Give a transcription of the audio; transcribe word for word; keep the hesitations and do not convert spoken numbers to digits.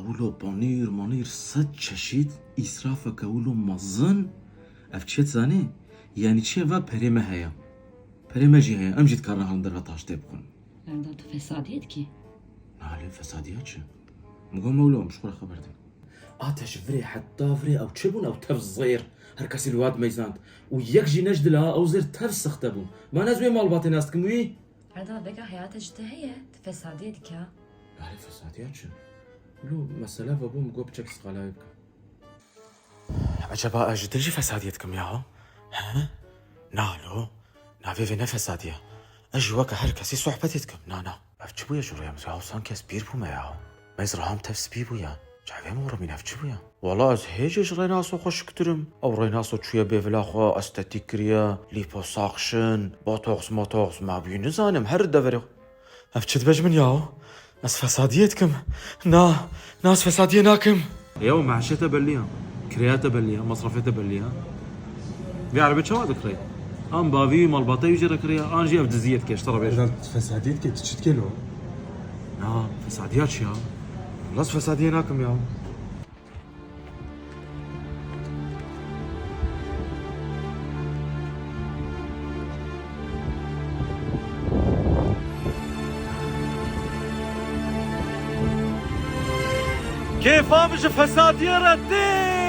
Wilo panîr, manîr, sed çeşît îsrafeke wilo mezin. Ev çi ye dizanî? Yanî çi ye, va perê me heye. Perê me jî heye. Em jî dikarin herin derve taştê bixwin. Erda, tu fesadiyê dikî? Nalê, fesadiya çi? Min got, Mewla, em ji xwe re xeber din. A te ji virê heta virê ew çi bûn, ew tev zêr. Her kesî li we dimeyzand. Û yek jî ne ji dila ew zêr tev sexte bûn. Ma ez wê malbatê nas dikim wî? Erda, vega heyate ji te heye, tu fesadiyê dike. Nalê, fesadiya çi? Lo, mesele vebû, min got, biçek siqala wê bike. Eceba ez ji din jî fesadiyê dikim ya? He? Na lo, navê vê ne fesadiye. Ez jî weke her kesî sohbetê dikim. Na, na. Ev çi bûye ji rûyê min? Ya, sanki ez pîr bûme ya. Meyz riham tev spî bûye. Çavê min rimîn, ev çi bûye? Wala ez hê jî ji Rênaso xweşiktir im. Ew Rênaso çûye bêvila xwe estetîk kiriye, liposuction, botox, motox, ma bûyî nizanim, her deverê xwe. Ev çi dibe ji min ya? Ez fesadiyê dikim. Na, na, ez fesadiyê nakim. Ew meşê te belliya, kiraya te belliya, masrafê te belliya. Vê erebê çawa dikirê? An bavî malbata wî jê re kiriya, an jî ev diziyê dike, ji te re bêje. Lan, tu fesadiyê dike, tu çi dike lo? Na, fesadiya çi ya? Wala ez fesadiyê nakim ya. Kêfa min ji fesadiyê re tê.